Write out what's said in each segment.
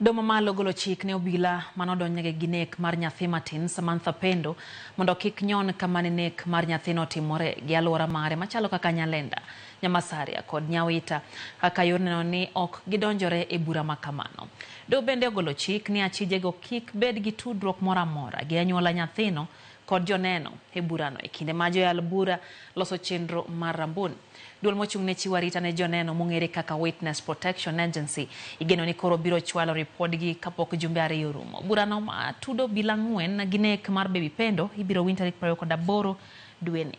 Doho mamalo ogolo chik ne obila manodonjnegi gi nek mar nyathi matin Samantha Pendo mondo kik nyon kama ne nek mar nyathino otimore gi alwora mare machalo kaka Nyalenda, Nyamasaria kod Nyawita kaka yor neno ni ok gidonjore e bura ma kamano. Doho bende ogolo chik ni achijego kik bed gi tudruok moro amora gi anyuola nyathino kod joneno e burano e kinde ma joyal bura loso chenro mar rambun. Duol mochung' ne chiwo arita ne joneno mong'ere kaka Witness Protection Agency igeno ni koro biro chwalo ripodgi kapok jumbe ariyo orumo. Burano ma tudo obila ang'wen gi nek mar Baby Pendo ibiro winj tarik 28 dweni.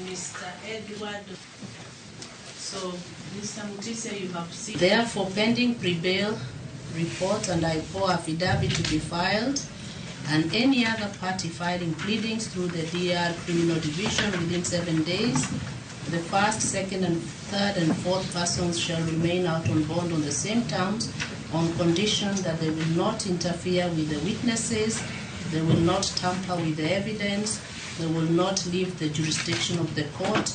Mr. Edward. So, Mr. Mutise, you have seen. Therefore, pending pre-bail report and IPOA affidavit to be filed, and any other party filing pleadings through the DR Criminal Division within 7 days, the first, second, and third and fourth persons shall remain out on bond on the same terms, on condition that they will not interfere with the witnesses, they will not tamper with the evidence, they will not leave the jurisdiction of the court.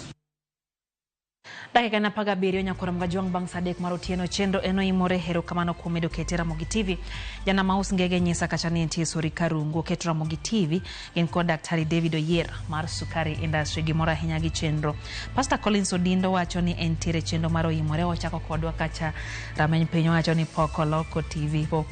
Dakika en 17 nyakora Mgajwang' bang' sa 3 mar otieno. Chenro en oimore. Erokamano kuom medo kete Ramogi TV. Jana Maus Ngege nyisa kacha ni entie Sori Karungu oketo Ramogi TV gin kod Daktari David Oyier mar Sukari Industry gimoro ahinya gi chenro. Pastor Collins Odindo wacho ni entiere chenro mar oimore ochako kodwa kacha rameny piny wacho ni pok oloko TV pok.